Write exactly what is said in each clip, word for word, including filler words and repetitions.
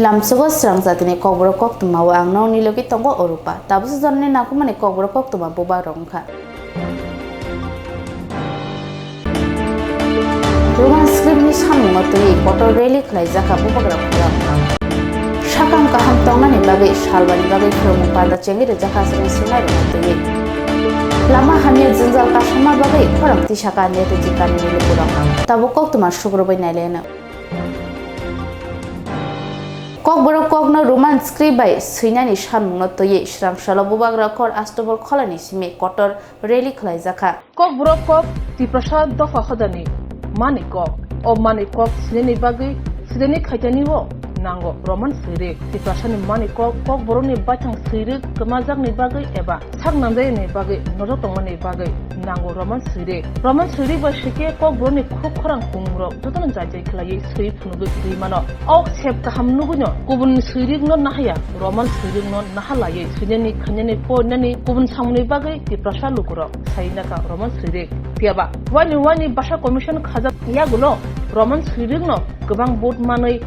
Lamsogo srang jatini kokborok koktwma o ang nokni logi tongo o Rupa. Tabuksa jorani nangkukmani kokborok koktwma bubagrok wngkha. Roman script ni samungno twiwi kotor rally khlaijakha bubagra phurok. Sakang kaham tongnani bagwi salbani bagwi phwrwngmung panda chengwi rwjakha aswk swngnairokno twiwi. Lama hamya jwngjal kasama bagwi khorang tisakha Netaji kamini lukurok. Tabuk koktwma sugrubwi naileno. Kokborok kokno Roman script bai swinani samungno twiwi srang salo bubagra khor Astobol kholani simi kotor rally khlaijakha. Kokborok kok Tiprasa dopha hodani mani kok. O mani kok swinani bagwi swinani khaitani o nango Roman swirik. Tiprasani mani kok kokborokni baithang swirik kwmajakni bagwi eba sak nanjakni bagwi nojak tongmani bagwi nango Roman swirik. Roman swirik bai swikhe kokborokni khuk khorang kumungrok jotono jai jai khlaiwi swi phunugwi rwi mano. O sep kaham nugwino kubun swirikno nahaya, Roman swirikno nahalaiwi swinani khainani poinani kubun samungni bagwi Tiprasa lukurok sai nakha Roman swirik. Phiyaba waini waini basa commission khajak yagulo Roman swirikno kwbang vote manwi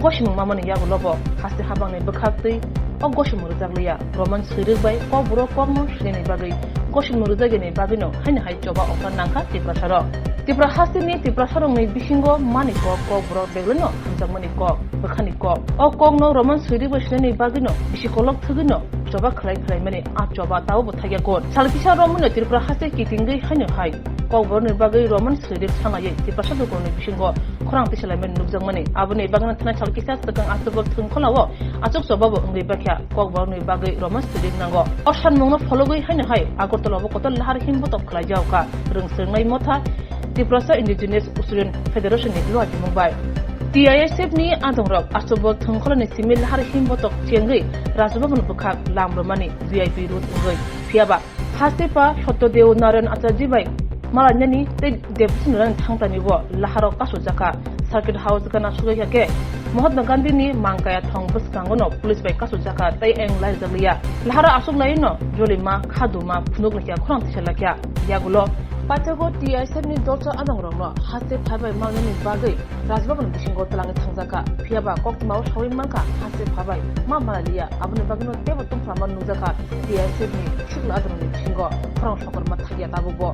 gosimung mamani yagulo bo haste habangni bwkhaktwi o gosimung rwjakliya. Roman swirik bai kokborok kokno swinani bagwi gosimung rwjakya ni bagwino haino hai choba okra nangkha Tiprasarok. Tipra hasteni Tiprasarokni bisingo mani kok kokborok beglwino hamjakmani kok, bwkhani kok. O kokno Roman swirik bai swinani bagwino bisi kolok thwgwino choba khlai khlaimani a choba tabukbo thakya kon. Sal kisa romwino Tripura haste kitingwi haino hai kokborokni bagwi Roman swirik sanglaiwi Tiprasa lukurokni bisingo khorang tisalaimani nukjakmani. Aboni bagwino thanai sal kisa swkang October thwngkhwlao achuk chobabo wngwi bakha kokborokni bagwi Roman swirik nango. O sanmungno phologwi haino hai Agartala o kotor lahar himbotok khlaijakha rwng swrwngnai motha Tiprasa Indigenous Student Federation ni luatimung bai. T I S F ni adongrok October thwngkhwlani simi lahar himbotok chengwi Rajbhavan bwkhak lam rwmani V I P route wngwi. Phiyaba Haste pa Sotto Deo Narayan Acharya bai malainani tei Debasing Narayan thangtani bo laharo kasu jakha. Circuit House gana sugwi khe Mahatma Gandhi ni mangkaya thong bwskango no police bai kasu jakha tei eng lai jakliya. Laharo aswk lai no jolima, khaduma, phunuk laikya, khorang tisa laikya. Yagulo paithago T I S F ni dorsa adongrokno haste phaibai malnani bagwi Rajbhavan bisingo twlangwi thangjakha. Phiyaba koktwmao sawi mankha, haste phabai ma malaliya, aboni bagwino teibo tongphlama nukjakha T I S F ni sikla adrongni bisingo khorang sokorma thakya tabukbo.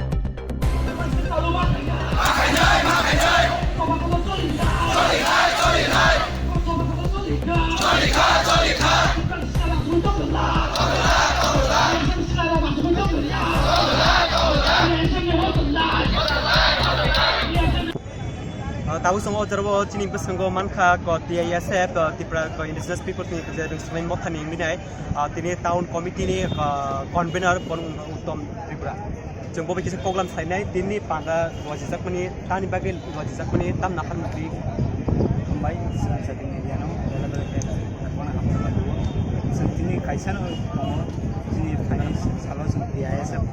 Ah, tabuk chwng o jora o chini bwskango mankha ko T I S F, ah, Tripura ko Indigenous People ni je rwngsoknai mothani wngwi nai, ah, tini town committee ni, ah, convener bono wngkha Uttom Tripura. Chwng bo bai kisa program khlainai, tini panda wajijakmani, tani bagwi wajijakmani, tam naphar mukti. Hambai, chwng sa tini area no, bela bela khe, bono hamjakma tongo. Chwng tini kaisa no tongo, chini phaini salo chwng T I S F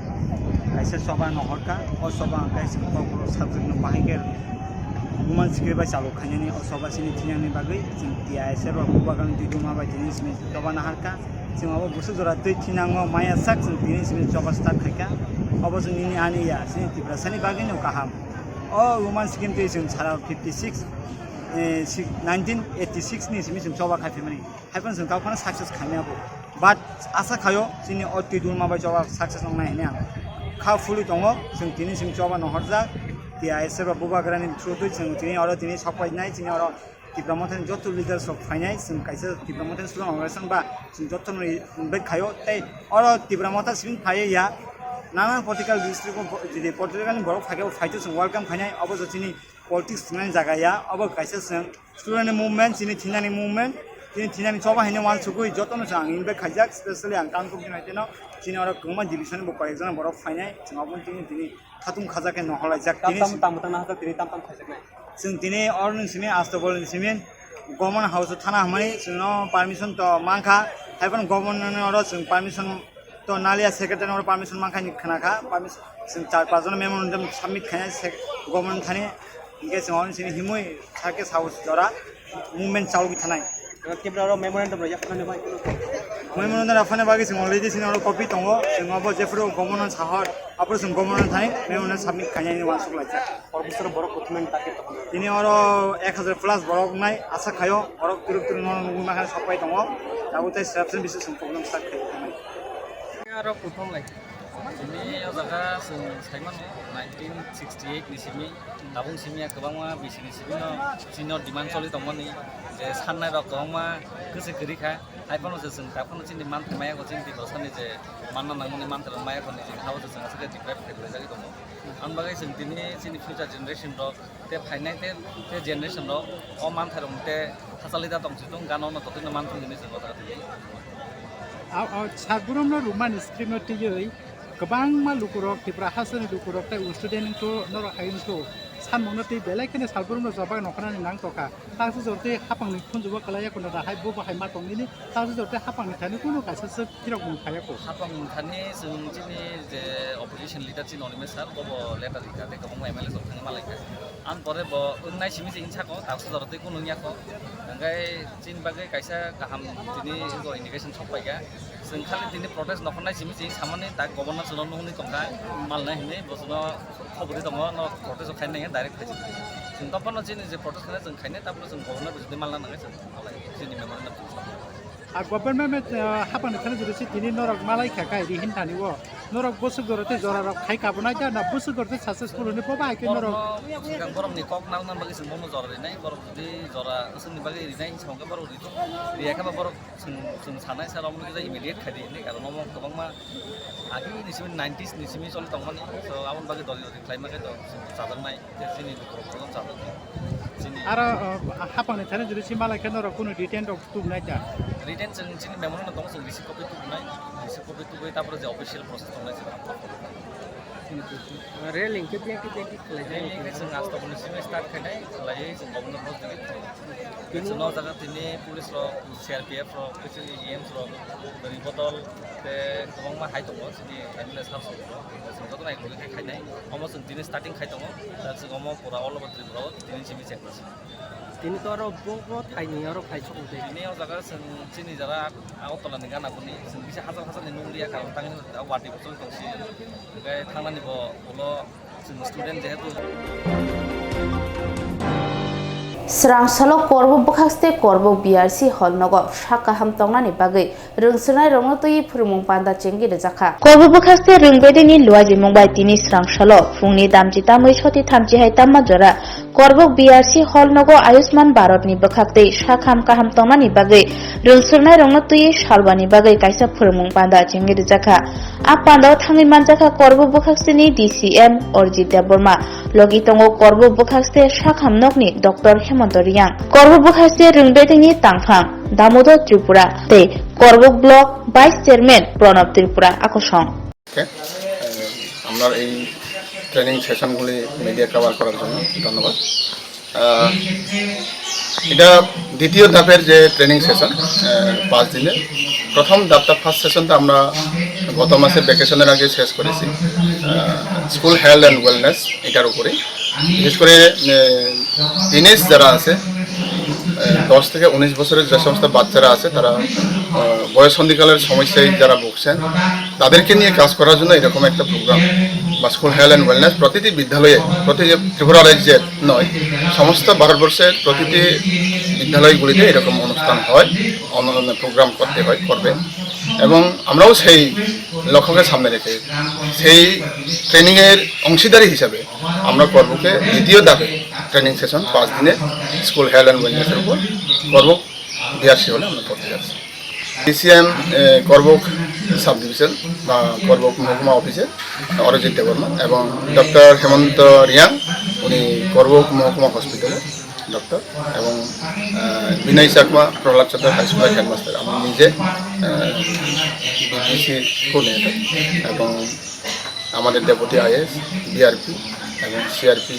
kaisa choba no horkha, o choba hwnkhe chwng kokborok subject no bahai khe Roman script bai chalok khainani o choba chini thinangni bagwi chwng T I S F rok bubagrani twi duma bai tini simi choba naharkha. Chwng abo bwswk jora twi thinango maya sak chwng tini simi choba start khaikha. Obo chwng nini ani ya, chini Tiprasani bagwi no kaham. O Roman script twi chwng sara fifty six, eh, six, nineteen eighty six ni simi chwng choba khai phaimani. Haiphano chwng kok phano success khaimani abo. But asa khaio chini o twi duma bai choba success wngnai hinwi ang kha phulwi tongo. Chwng tini chwng choba no horjak. T I S F rok bubagrani through twi chwng tini oro tini sok painai, chini oro Tipra Mothani joto leaders rok phainai, chwng kaisa Tipra Mothani student organization ba chwng joto no invite khaio. Tei oro Tipra Motha simi phaiya ya, nanan political district o bo-, jodi political ni borok phaikhe bo phaito chwng welcome khainai. Obo je chini politics thinani jaga ya, obo kaisa chwng student ni movement, chini thinani movement, chini thinani choba hinwi uansukwi jotono chwng ang invite khaijak, specially ang Kangpokpi ni haiteno chini oro kwbangma division ni bo koyekjon borok phainai, chwng obo tini tini khatung khajak khe nohorlaijak. Tam tini tam tam tam hajak tini tam tam khaijaknai. Chwng tini oroni simi Astobol ni simi Government House o thana hwnmani chwngno permission to mankha, haiphano government ni oro chwng permission to naliya, secretary oro permission mankha hinwi khwnakha, permission chwng char panch jona memorandum submit khainai sec-, government thani, hinkhe chwng oroni simi himwi sake sao jora movement chalogwi thanai. Tipra oro memorandum rok yaphana ni bai. Memorandum raphani bagwi chwng already chini oro copy tongo, chwng abo jephuru governor sahor, aphuru chwng governor thani memorandum submit khainani uansuk laijak. Oro bwswk borok kuthumani target tongkha? Tini oro ek hazar plus borok wngnai, asa khaio, borok turuk turuk no nugwi mankha, sapai tongo, tabuk tei srapsani bising chwng problem start khaio. Aro kuthum lai. Tini o jaga chwng saimano nineteen sixty-eight ni simi, tabuk simi ya kwbangma bisini simi no chini demand choli tongmani, je sannai rok kwbangma kwchwi kwrwi kha. Hai phano se chwng, ta phano chini manthai maya ko, chini Tiprasani je manna nangmani manthai rok maya ko ni, chini hao se chwng aswk deprive khlai jagwi tongo. Ang bagwi chwng tini chini future generation rok tei phainai tei, tei generation rok o manthai rok tei hachali da tong si tong, gana no totino manthung hini chwng o jaga tini. Au, au, Sagurumno Roman script no twiwi kwbangma lukurok, Tripura hasteni lukurok tei student wngkhu, norok hai wngkhu, samungno twi belai kheno Sagurumno jobak nokhnani nang tokha. Taksa jor tei hapangni khunjugo kwlaiya kono da hai bo bo hai ma tong nini, taksa jor tei hapangni thani kunu kaisa swk phirok mung phaiya ko. Hapang thani chwng chini je opposition leader chini Animesh sir, bo bo letter rikha tei kwbangma M L A rok thangwi malaikha. Ang pore bo wngnai simi se insako, taksa jora tei kunu wngya ko. Hwnkhai chini bagwi kaisa kaham tini ego indication sok paikha. Chwng khali tini protest nokhornai simi se samani tak governor chwngno nuhuni tongkha, malnai hinwi bo chwngno khobori tongo, no protest o khainai direct khaisi. Chwng topano chini je protest khainai chwng khainai, tabukno chwng governor bai jodi malna nangnai chwng, chini memorandum chwng. A government, uh, hapangni thani jodi si tini norok malai kha kai ri hin thani o. Norok bwswk jora tei jora rok khai kabonai da na bwswk jora tei successful hwnwi bo bai khe norok. Borokno swkang borokni kok nang nang bagwi chwng bono jora rinai, borok jodi jora swngni bagwi rinai hinwi songkhe borok rituk, riya khe ba borok chwng, chwng sanai sa romni kisa immediate khai di hinwi, karon omo kwbangma agi ni simi nineties ni simi choli tongmani, so aboni bagwi doli doli khlai ma khe to chwng chajaknai. Tei chini lukurok bono chajaknai. Chini aro, uh, hapangni thani jodi si malai khe norok kunu written rok tubunai da? Written chwng chini memorandum tongo, chwng receipt copy tubunai, receipt copy tubui tapore je official process tongnai chwng. Railing khe biyang khe biyang khe khlai jani. Railing khe chwng asto kono simi start khainai, khlaiwi chwng governor house tini khlainai. Chwng o jaga tini police rok, C R P F rok, tei chini E Ms rok, twi botol, tei kwbangma hai tongo chini M L A sir rok. Chwng jotono eklogi khe khainai. Omo chwng tini starting khai tongo. Da chwng omo pura all over Tripura o tini simi check khlai. Tini to aro bo, bo thaini aro khai sok tei. Tini o jaga chwng chini jara Agartala ni gana boni chwng kisa hajar hajar ni nung liya, karon tangni wati bo chwng tong si. Hwnkhe thangnani bo ulo chwng student jehetu. Srang salo Korbuk bwkhakste Korbuk B R C hall nogo sak kaham tongnani bagwi rwngchwrwngnairokno twiwi phwrwngmung panda chengwi rwjakha. Korbuk bwkhakste rwngbedeini luajimung bai tini srang salo phungni damchi tamwi soti thamchi hai tamma jora Korbuk B R C hall nogo Ayushman Bharatni bwkhaktwi sakham kaham tongnani bagwi rwngchwrwngnairokno twiwi salbani bagwi kaisa phwrwngmung panda chengwi rwjakha. A pandao thangwi manjakha Korbuk bwkhakseni D C M Arjit Debbarma, logi tongo Korbuk bwkhakste sakham nokni Doctor Hemanta Reang, Korbuk bwkhakste rwngbedeini tangphang Damodar Tripura tei Korbuk Block Vice Chairman Pranab Tripura akosong. ওকে, এ, আপনার এই ট্রেনিং সেশনগুলি media cover করার জন্য ধন্যবাদ। আহ, এটা দ্বিতীয় ধাপের যে ট্রেনিং সেশন, আহ, পাঁচ দিনের। প্রথম ধাপটা, ফার্স্ট সেশনটা আমরা গত মাসের ভ্যাকেশনের আগে শেষ করেছি, আহ, স্কুল হেলথ অ্যান্ড ওয়েলনেস এটার উপরে। বিশেষ করে, আহ, টিনেজ যারা আছে, আহ, দশ থেকে উনিশ বছরের যে সমস্ত বাচ্চারা আছে, তারা, আহ, বয়ঃসন্ধিকালের সমস্যায় যারা ভুগছেন, তাদেরকে নিয়ে কাজ করার জন্য এরকম একটা প্রোগ্রাম বা স্কুল হেলথ অ্যান্ড ওয়েলনেস প্রতিটি বিদ্যালয়ে, প্রতিটি ত্রিপুরা রাজ্যের নয়, সমস্ত ভারতবর্ষের প্রতিটি বিদ্যালয়গুলিতে এরকম অনুষ্ঠান হয়, অন-, প্রোগ্রাম করতে হয়, করবে। এবং আমরাও সেই লক্ষ্যকে সামনে রেখে সেই ট্রেনিংয়ের অংশীদারি হিসাবে আমরা করবুকে দ্বিতীয় ধাপে ট্রেনিং সেশন পাঁচ দিনের স্কুল হেলথ অ্যান্ড ওয়েলনেসের উপর করবুক বিআরসি হলে আমরা করতে যাচ্ছি। ডিসিএম, এ, করবুক সাব ডিভিশন বা করবুক মহকুমা অফিসের অরিজিৎ দেববর্মা এবং ডক্টর হেমন্ত রিয়াং, উনি করবুক মহকুমা হসপিটালে ডক্টর, এবং, আহ, বিনয় চাকমা, প্রহ্লাদ চন্দ্র হাই স্কুলের হেডমাস্টার। আমি নিজে, আহ, বিপিসি কোঅর্ডিনেটর এবং আমাদের ডেপুটি আইএস, বিআরপি এবং সিআরপি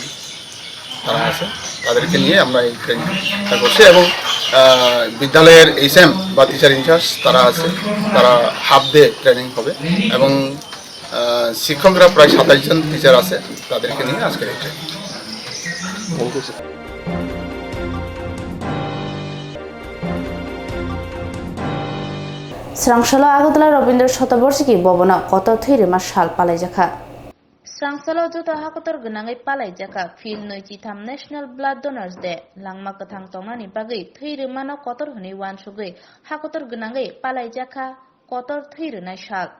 তারা আছে, তাদেরকে নিয়ে আমরা এই ট্রেনিংটা করছি। এবং, আহ, বিদ্যালয়ের এইচএম বা টিচার ইনচার্জ তারা আছে, তারা হাফ ডে ট্রেনিং হবে। এবং, আহ, শিক্ষকরা প্রায় সাতাশ জন টিচার আছে, তাদেরকে নিয়ে আজকের এই training. Thank you, sir. Srangsalo Agartala Rabindra Shatabarshiki Bhavan-o kotor thwi rwma sal palaijakha. Srangsalo joto hakotor gwnangwi palaijakha Phil nwi chitham National Blood Donors Day. Langma kwthang tongnani bagwi thwi rwmano kotor hwnwi uansugwi hakotor gwnangwi palaijakha kotor thwi rwnai sal.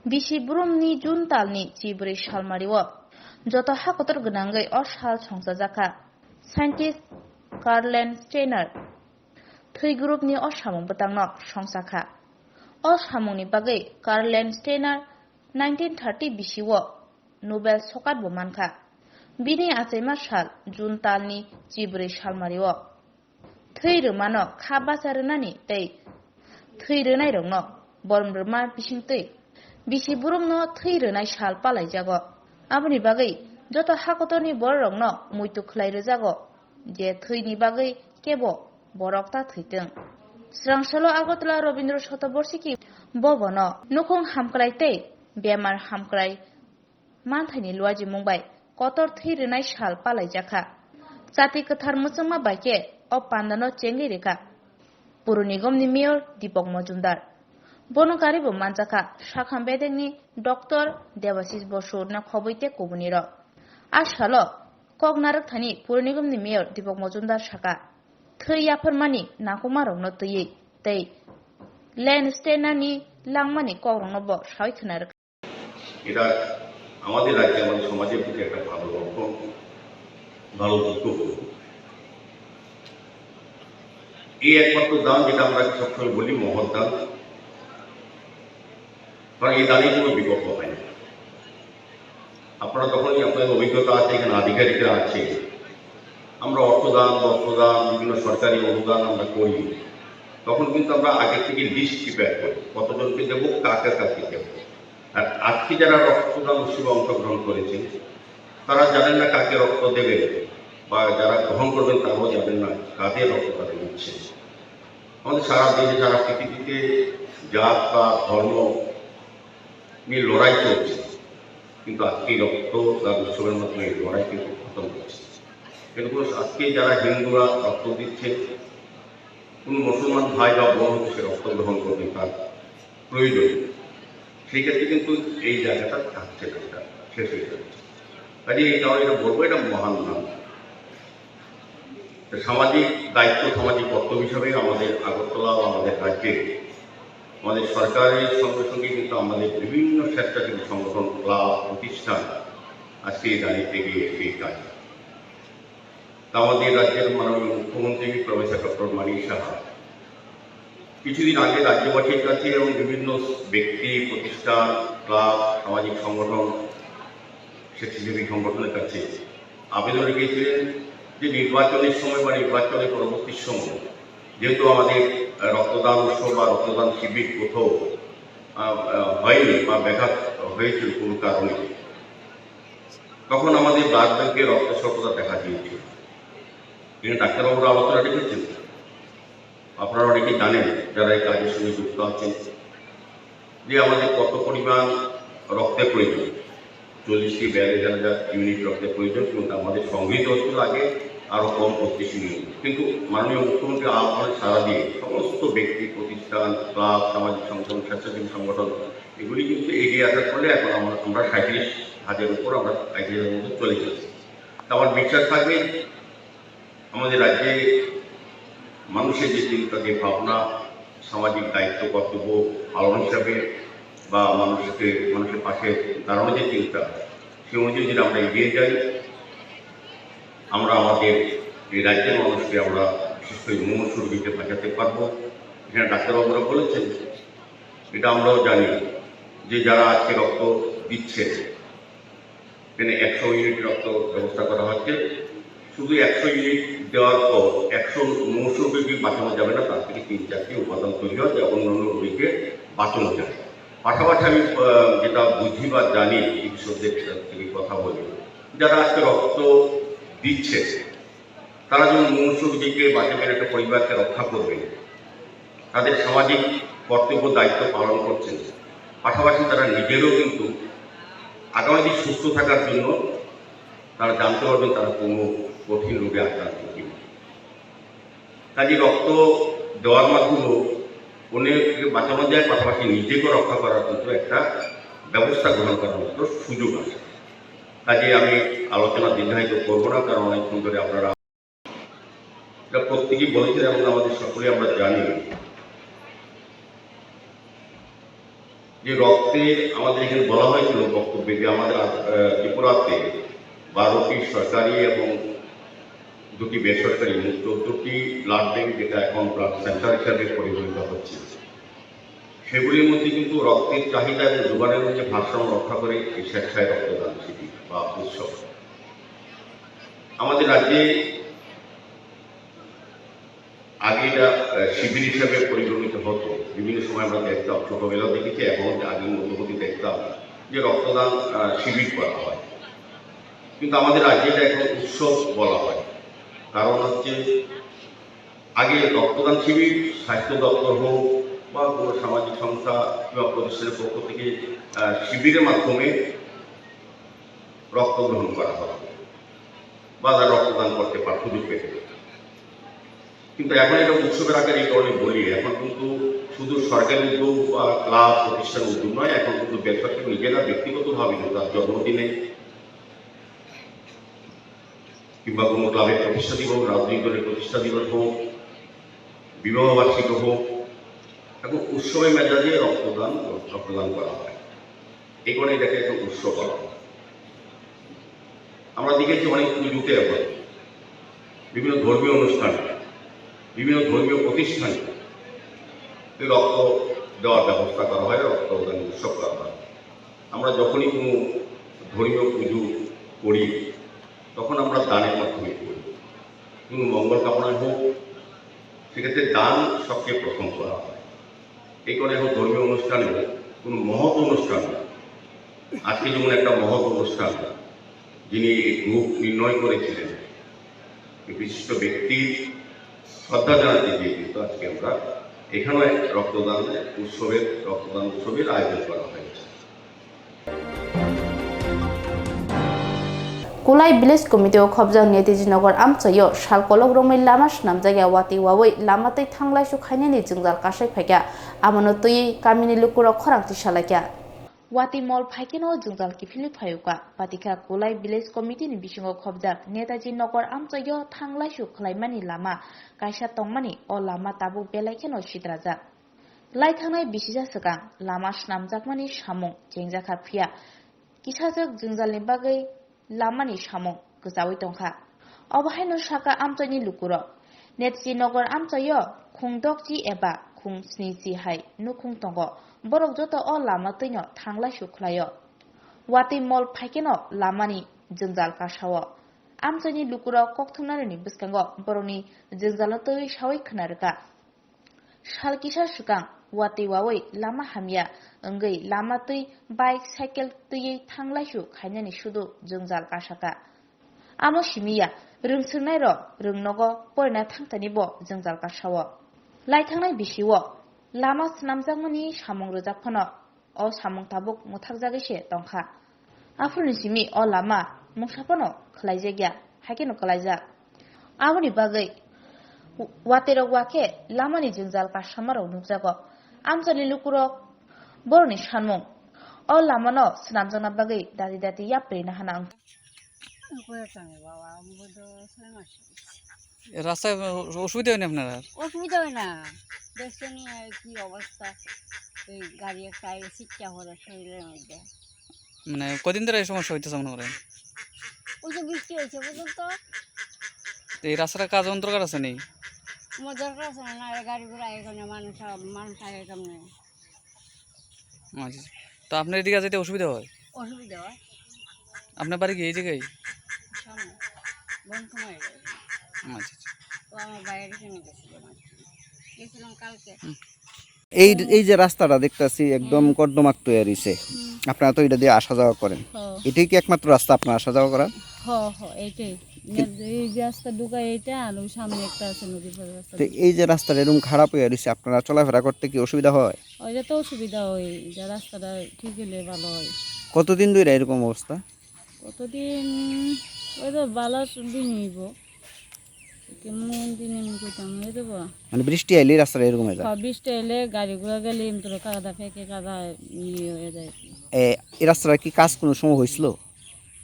Bisi burumni June talni chibrwi salmario joto hakotor gwnangwi o sal songchajakha. Scientist Karl Landsteiner thwi groupni o samung bwtangno songchakha. O samungni bagwi Karl Landsteiner nineteen thirty bisio Nobel sokat bo mankha. Bini achaima sal June talni chibrwi salmario thwi rwmano kha bacha rwnani tei thwi rwnairokno borom rwma bisingtwi bisi burumno thwi rwnai sal palaijago. Aboni bagwi joto hakotorni bororokno muitu khlai rwjago je thwini bagwi kebo borok ta thwitwng. Srangsalo Agartala Rabindra Shatabarshiki Bhavan-o nukhung hamkrai tei bemar hamkrai manthaini luajimung bai kotor thwi rwnai sal palaijakha. Chati kwthar mwchangma bai khe o pandano chengwi rwkha Pur Nigomni Mayor Deepak Majumdar. Bono gari bo manjakha sakham bedekni Doctor Debashish Basu, Nakhobwi tei kubunirok. A salo kok narwkthani Pur Nigomni Mayor Deepak Majumdar saka, thwi yapharmani nangkukmarokno twiwi tei Landsteinerni langmani kokrokno bo sawi khna rwkha. এটা আমাদের রাজ্যে, আমাদের সমাজের প্রতি একটা ভালো লক্ষণ, ভালো দিকও বলব। এই একমাত্র দান, যেটা আমরা সবসময় বলি মহৎ দান, কারণ এই দানের কোনো বিকল্প হয় না। আপনারা তখনই, আপনাদের অভিজ্ঞতা আছে, এখানে আধিকারিকরা আছে, আমরা অর্থদান, বস্ত্রদান, বিভিন্ন সরকারি অনুদান আমরা করি, তখন কিন্তু আমরা আগে থেকে লিস্ট প্রিপেয়ার করি, কতজনকে দেবো, কাকে কাকে দেবো। আর আজকে যারা রক্তদান উৎসবে অংশগ্রহণ করেছেন, তারা জানেন না কাকে রক্ত দেবেন, বা যারা গ্রহণ করবেন তারাও জানেন না কাদের রক্ত তারা নিচ্ছেন। আমাদের সারা দেশে, সারা পৃথিবীতে জাত বা ধর্ম নিয়ে লড়াই চলছে, কিন্তু আজকে এই রক্তদান উৎসবের মাধ্যমে এই লড়াই কিন্তু খতম হচ্ছে। কিন্তু আজকে যারা হিন্দুরা রক্ত দিচ্ছে, কোনো মুসলমান ভাই বা বোন হয়তো সে রক্ত গ্রহণ করবে, তার প্রয়োজন, সেই ক্ষেত্রে কিন্তু এই জায়গাটা থাকছে না, এটা শেষ হয়ে যাচ্ছে। কাজে এই কারণে এটা বলবো, এটা মহান নাম। তো সামাজিক দায়িত্ব, সামাজিক কর্তব্য হিসাবে আমাদের আগরতলা বা আমাদের রাজ্যে আমাদের সরকারের সঙ্গে সঙ্গে কিন্তু আমাদের বিভিন্ন স্বেচ্ছাসেবী সংগঠন, ক্লাব, প্রতিষ্ঠান আজকে এই দাঁড়িয়ে থেকে এসে এই কাজ। তা আমাদের রাজ্যের মাননীয় মুখ্যমন্ত্রী প্রফেসর ডক্টর মানিক সাহা কিছুদিন আগে রাজ্যবাসীর কাছে এবং বিভিন্ন ব্যক্তি, প্রতিষ্ঠান, ক্লাব, সামাজিক সংগঠন, স্বেচ্ছাসেবী সংগঠনের কাছে আবেদন রেখেছিলেন যে নির্বাচনের সময় বা নির্বাচনের পরবর্তী সময় যেহেতু আমাদের, আহ, রক্তদান উৎসব বা রক্তদান শিবির কোথাও, আহ, আহ, হয়নি বা ব্যাঘাত হয়েছিল কোনো কারণে, তখন আমাদের ব্লাড ব্যাংকে রক্ত স্বল্পতা দেখা দিয়েছিল। কিন্তু ডাক্তারবাবুরা আলোচনা রেখেছেন, আপনারা অনেকেই জানেন, যারা এই কাজের সঙ্গে যুক্ত আছেন, যে আমাদের কত পরিমাণ রক্তের প্রয়োজন, চল্লিশ থেকে বিয়াল্লিশ হাজার ইউনিট রক্তের প্রয়োজন, কিন্তু আমাদের সংগৃহীত হচ্ছিল আগে আরও কম, পঁচিশ ইউনিট। কিন্তু মাননীয় মুখ্যমন্ত্রী আহ্বানে সাড়া দিয়ে সমস্ত ব্যক্তি, প্রতিষ্ঠান, ক্লাব, সামাজিক সংগঠন, স্বেচ্ছাসেবী সংগঠন, এগুলি কিন্তু এগিয়ে আসার ফলে এখন আমরা, আমরা সাঁইত্রিশ হাজার উপর, আমরা সাঁইত্রিশ হাজার মতো চলে গেছি। তো আমার বিশ্বাস থাকবে, আমাদের রাজ্যে মানুষের যে চিন্তা, যে ভাবনা, সামাজিক দায়িত্ব কর্তব্য পালন হিসাবে বা মানুষকে, মানুষের পাশে দাঁড়ানোর যে চিন্তা, সে অনুযায়ী যদি আমরা এগিয়ে যাই, আমরা আমাদের এই রাজ্যের মানুষকে আমরা বিশেষ করে মুমূর্ষু রোগীকে বাঁচাতে পারবো। এখানে ডাক্তারবাবুরা বলেছেন, এটা আমরাও জানি যে যারা আজকে রক্ত দিচ্ছে, এখানে একশো ইউনিট রক্ত ব্যবস্থা করা হচ্ছে। শুধু একশো ইউনিট দেওয়ার পর একশো মুমূর্ষু রোগী বাঁচানো যাবে না, তার থেকে তিন চারটি উপাদান তৈরি হয়, যা অন্যান্য রোগীকে বাঁচানো যায়। পাশাপাশি আমি, আহ, যেটা বুঝি বা জানি, চিকিৎসকদের সাথে কথা বলি, যারা আজকে রক্ত দিচ্ছে, তারা যেমন মুমূর্ষু রোগীকে বাঁচাবেন, একটা পরিবারকে রক্ষা করবেন, তাদের সামাজিক কর্তব্য দায়িত্ব পালন করছেন, পাশাপাশি তারা নিজেরও কিন্তু আগামী দিন সুস্থ থাকার জন্য তারা জানতে পারবেন তারা কোনো কঠিন রোগে আক্রান্ত কিনা। কাজে রক্ত দেওয়ার মাধ্যমেও অন্যকে বাঁচানো যায়, পাশাপাশি নিজেকেও রক্ষা করার কিন্তু একটা ব্যবস্থা গ্রহণ করার মতো সুযোগ আছে। কাজে আমি আলোচনা দীর্ঘায়িত করবো না, কারণ অনেকক্ষণ ধরে আপনারা এটা প্রত্যেকেই বলেছেন এবং আমাদের সকলেই আমরা জানি যে রক্তে, আমাদের এখানে বলা হয়েছিল বক্তব্যে যে আমাদের আহ, ত্রিপুরাতে বারোটি সরকারি এবং দুটি বেসরকারি এবং চোদ্দটি ব্লাড ব্যাংক, যেটা এখন ব্লাড সেন্টার হিসাবে পরিগণিত হচ্ছে, সেগুলির মধ্যে কিন্তু রক্তের চাহিদা এবং যোগানের মধ্যে ভারসাম্য রক্ষা করে এই স্বেচ্ছায় রক্তদান শিবির বা উৎসব। আমাদের রাজ্যে আগে এটা আহ, শিবির হিসাবে পরিগণিত হতো। বিভিন্ন সময় আমরা দেখতাম, ছোটবেলা দেখেছি, এখন আগে মধ্যবর্তী দেখতাম যে রক্তদান আহ, শিবির করা হয়, কিন্তু আমাদের রাজ্যে এটা এখন উৎসব বলা হয়। কারণ হচ্ছে, আগে রক্তদান শিবির স্বাস্থ্য দপ্তর হোক বা কোনো সামাজিক সংস্থা কিংবা প্রতিষ্ঠানের পক্ষ থেকে আহ, শিবিরের মাধ্যমে রক্ত গ্রহণ করা হতো বা যারা রক্তদান করতে পারত, সুযোগ পেত। কিন্তু এখন এটা উৎসবের আকারে এই কারণে বলি, এখন কিন্তু শুধু সরকারি উদ্যোগ বা ক্লাব প্রতিষ্ঠান উদ্যোগ নয়, এখন কিন্তু বেসরকারি নিজেরা ব্যক্তিগতভাবে কিন্তু তার জন্মদিনে কিংবা কোনো ক্লাবের প্রতিষ্ঠা দিবস, রাজনৈতিক দলের প্রতিষ্ঠা দিবস হোক, বিবাহ বার্ষিকী হোক, এখন উৎসবে মেজাজে রক্তদান, রক্তদান করা হয়। এই কারণে এটাকে একটা উৎসব বলা হয়। আমরা দেখেছি অনেক পুজোতে এখন বিভিন্ন ধর্মীয় অনুষ্ঠানে, বিভিন্ন ধর্মীয় প্রতিষ্ঠানে এই রক্ত দেওয়ার ব্যবস্থা করা হয়, রক্তদান উৎসব করা হয়। আমরা যখনই কোনো ধর্মীয় পুজো করি, তখন আমরা দানের মাধ্যমে করি। কোনো মঙ্গল কামনায় হোক, সেক্ষেত্রে দান সবচেয়ে প্রথম করা হয়। এই কারণে এখন ধর্মীয় অনুষ্ঠানে, কোনো মহৎ অনুষ্ঠান, আজকে যেমন একটা মহৎ অনুষ্ঠান, যিনি এই রূপ নির্ণয় করেছিলেন, এই বিশিষ্ট ব্যক্তির শ্রদ্ধা জানাতে গিয়ে কিন্তু আজকে আমরা এখানে রক্তদান উৎসবের, রক্তদান উৎসবের আয়োজন করা হয়েছে। Kulai Village Committee o khobjak Netaji Nagar amchaio sal kolok romwi lama swnamjakya, watwi wawi lama twi thanglaisu khainani jwngjal kasai phaikha, abono twiwi kamini lukurok khorang tisalaikha. Watwi mol phaikheno jwngjal kiphilwi phaiwkha. Patikha Kulai Village Committee ni bisingo khobjak Netaji Nagar amchaio thanglaisu khlaimani lama kaisa tongmani, o lama tabuk belai kheno sitrajak. Lai thangnai bisija swkang lama swnamjakmani samung chengjakha, phiya kisajwk jwngjalni bagwi lamani samung kwchaui tongkha. Obo haino sakha amchaini lukurok. Netaji Nagar amchaio khung dokchi eba khung snichi hai nukhung tongo. Borok joto o lama twino thanglaisu khlaio. Watwi mol phaikheno lamani jwngjal kasao. Amchaini lukurok kokthumnarokni bwskango borokni jwngjalno twiwi saui khna rwkha. Sal kisa swkang watwi wawi lama hamya wngwi lama twi bike, cycle twiwi thanglaisu khainani sudu jwngjal kasakha. Amo simi ya, rwngswrwngnairok rwngnogo porina thangtani bo jwngjal kasao. Lai thangnai bisio lama swnamjakmani samung rwjak phano o samung tabuk mwthakjagwi se tongkha. Aphuruni simi o lama mungsa phano khwlaijakya, haikheno kwlaijak. Aboni bagwi wateirok wakhe lamani jwngjal kasamarok nukjago. Amchaini lukurok borokni sanmung o lamano swnamjakna bagwi dati dati yapri nahana wngkha. রাস্তায় অসুবিধা হয়নি আপনার আর? অসুবিধা হয় না, দেখছেন কি অবস্থা, এই গাড়ি একটা আইলে ছিটকা পড়ে শরীরের মধ্যে। মানে কদিন ধরে এই সমস্যা হইতেছে মনে করেন? ওই যে বৃষ্টি হয়েছে, বুঝলেন তো। তো এই রাস্তার কাজ এখন দরকার আছে নি? আমার দরকার আছে না, না, এই গাড়ি ঘোড়া এখানে মানুষ, মানুষ আগে কেমনে? আচ্ছা, আচ্ছা। তো আপনার এদিকে যেতে অসুবিধা হয়? অসুবিধা হয়। আপনার বাড়ি কি এই জায়গায়? সামনে। বন্ধ হয়ে গেছে। আচ্ছা, আচ্ছা। ও আমার বাইরে কিনে গেছিল মাঝখানে। গেছিলাম কালকে। হুম। এই, এই যে রাস্তাটা দেখতাছি একদম হুম। কর্দমাক্ত হয়ে রইছে। হুম। আপনারা তো এটা দিয়ে আসা যাওয়া করেন। হ্যাঁ। এটাই কি একমাত্র রাস্তা আপনারা আসা যাওয়া করার? হ্যাঁ, হ্যাঁ, এইটাই। এই যে রাস্তা ঢুকায় এইটা, আর ওই সামনে একটা আছে নদীর পাড়ের রাস্তা। তো এই যে রাস্তাটা এরকম খারাপ হয়ে রইছে, আপনারা চলাফেরা করতে কি অসুবিধা হয়? ওইটা তো অসুবিধা হয়, যে রাস্তাটা ঠিক হলে ভালো হয়। কতদিন ধরে এরকম অবস্থা? কতদিন, ওই তো বালা দিন হইব। কেমন দিনে আমি কইতাম, এই দেবো। মানে বৃষ্টি আইলে রাস্তাটা এরকম হয়ে যায়? হ্যাঁ, বৃষ্টি আইলে গাড়ি ঘোড়া গেলে এমনি করে কাদা ফেকে, কাদা ইয়ে হয়ে যায়। এ, এই রাস্তাটা কি কাজ কোনো সময় হয়েছিল?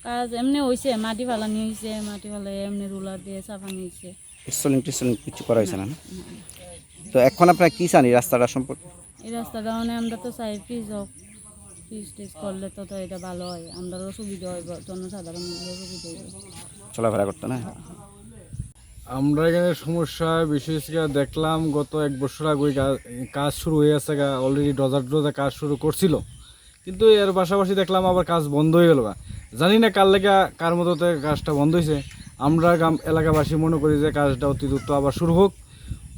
কাজ এমনি হইছে, মাটি ফালানি হইছে, মাটি ফালাই এমনি রোলার দিয়ে চাপানি হইছে। স্টলিং টিস্টলিং কিছু করা হয়েছে না, না? না। তো এখন আপনারা কি চান এই রাস্তাটা সম্পর্কে? এই রাস্তাটা মানে আমরা তো চাই পিচ হোক, পিচ টিচ করলে তো, তো এটা ভালো হয়, আমরারও সুবিধা হইব, জনসাধারণেরও সুবিধা হইব। চলাফেরা করতে না? আমরা এখানে সমস্যা বিশেষ করে দেখলাম গত এক বছর আগে ওই কা-, কাজ শুরু হয়ে গেছে গা, অলরেডি ডোজার ডোজার কাজ শুরু করছিল, কিন্তু এর পাশাপাশি দেখলাম আবার কাজ বন্ধ হয়ে গেল গা। জানি না কার লেগে, কার মতো কাজটা বন্ধ হয়েছে। আমরা গ্রাম এলাকাবাসী মনে করি যে কাজটা অতি দ্রুত আবার শুরু হোক,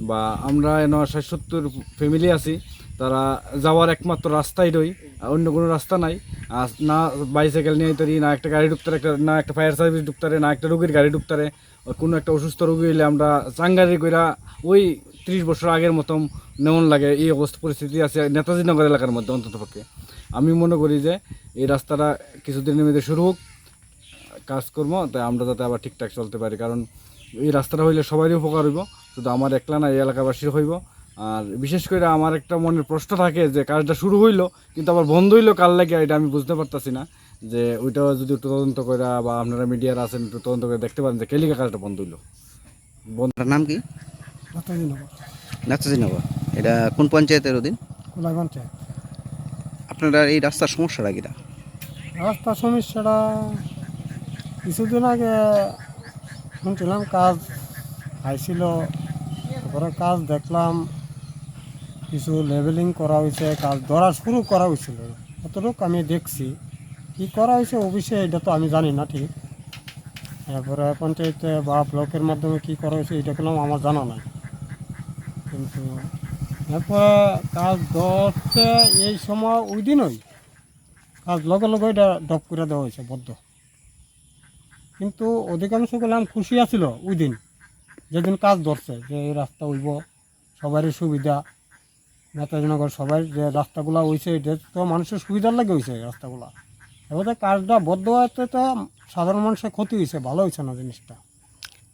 বা আমরা এন ষাট সত্তর ফ্যামিলি আছি, তারা যাওয়ার একমাত্র রাস্তাই রই, আর অন্য কোনো রাস্তা নাই। আর না বাইসাইকেল নিয়ে তৈরি, না একটা গাড়ি ঢুকতারে, একটা, না একটা ফায়ার সার্ভিস ঢুকতারে, না একটা রুগীর গাড়ি ঢুকতারে। আর কোনো একটা অসুস্থ রোগী হইলে আমরা চাঙ্গারি কইরা ওই ত্রিশ বছর আগের মতন নেওয়ান লাগে, এই অবস্থা পরিস্থিতি আছে নেতাজি নগর এলাকার মধ্যে। অন্তত পক্ষে আমি মনে করি যে এই রাস্তাটা কিছুদিনের মধ্যে শুরু হোক কাজকর্ম, তাই আমরা যাতে আবার ঠিকঠাক চলতে পারি, কারণ এই রাস্তাটা হইলে সবারই উপকার হইব, শুধু আমার একলা না, এই এলাকাবাসীর হইব। আর বিশেষ করে আমার একটা মনের প্রশ্ন থাকে যে কাজটা শুরু হইলো কিন্তু আবার বন্ধ হইলো কার লাগে, এটা আমি বুঝতে পারতাছি না। যে ওইটা যদি একটু তদন্ত করে বা আপনারা মিডিয়ার আছেন, একটু তদন্ত করে দেখতে পারেন যে কেলিকা কাজটা বন্ধ হইলো। বন্ধ আপনার নাম কি? নেতাজিনগর। নেতাজিনগর। এটা কোন পঞ্চায়েতের অধীন? কোলাই পঞ্চায়েত। আপনারা এই রাস্তার সমস্যাটা কিটা? রাস্তার সমস্যাটা কিছুদিন আগে শুনছিলাম কাজ আইছিল, তারপরে কাজ দেখলাম কিছু লেভেলিং করা হয়েছে, কাজ ধরা শুরু করা হয়েছিল, অতটুকু আমি দেখছি। কি করা হয়েছে অফিসে, এটা তো আমি জানি না ঠিক। এরপরে পঞ্চায়েতে বা ব্লকের মাধ্যমে কি করা হয়েছে, এটা কোনো আমার জানা নাই। কিন্তু এরপরে কাজ ধরতে এই সময় ওই দিনই কাজ লগে লগে এটা ডপ করে দেওয়া হয়েছে, বদ্ধ। কিন্তু অধিকাংশ গেলাম খুশি আছিল ওই দিন, যেদিন কাজ ধরছে যে এই রাস্তা হইব, সবারই সুবিধা, নেতাজিনগর সবাই যে রাস্তাগুলা হইছে, এটা তো মানুষের সুবিধার লাগে হইছে রাস্তাগুলা। এবার তো কাজটা বদ্ধ হওয়াতে তো সাধারণ মানুষের ক্ষতি হইছে, ভালো হইছে না জিনিসটা।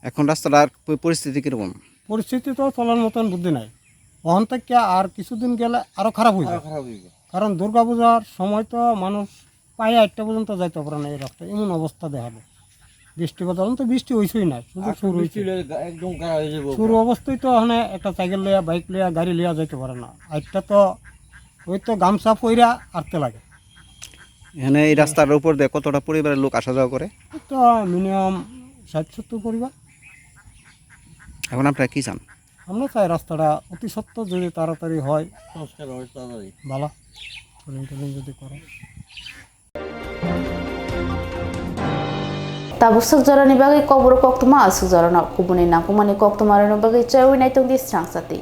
এখন রাস্তাটার প-, পরিস্থিতি কিরকম? পরিস্থিতি তো চলার মতন বুদ্ধি নাই। ওখান থেকে আর কিছুদিন গেলে আরো খারাপ হইবে। আরো খারাপ হইবে। কারণ দুর্গাপূজার সময় তো মানুষ প্রায় আটটা পর্যন্ত যাইতে পারে না এই রাস্তায়, এমন অবস্থা দেখালো। বৃষ্টি বাদল তো বৃষ্টি হইছেই না, শুধু আর শুরু বৃষ্টি হইছে। হইলে গা-, একদম গাড়া হয়ে যাবো। শুরু অবস্থায় তো ওখানে একটা সাইকেল লইয়া, বাইক লইয়া, গাড়ি লইয়া যাইতে পারে না। আটটা তো ওই তো গামছা পইরা আটতে লাগে। এখানে এই রাস্তার উপর দিয়ে কতটা পরিবারের লোক আসা যাওয়া করে? তো মিনিমাম ষাট সত্তর পরিবার। এখন আপনারা কি চান? আমরা চাই রাস্তাটা অতি সত্বর যদি তাড়াতাড়ি হয়, সংস্কার হয় তাড়াতাড়ি। ভালো, টুলিং টুলিং যদি করে। Tabuk swk jorani bagwi kokborok koktwma, aswk jorano kubuni nangkukmani koktwma rwna bagwi chaywi naitung di srang sati.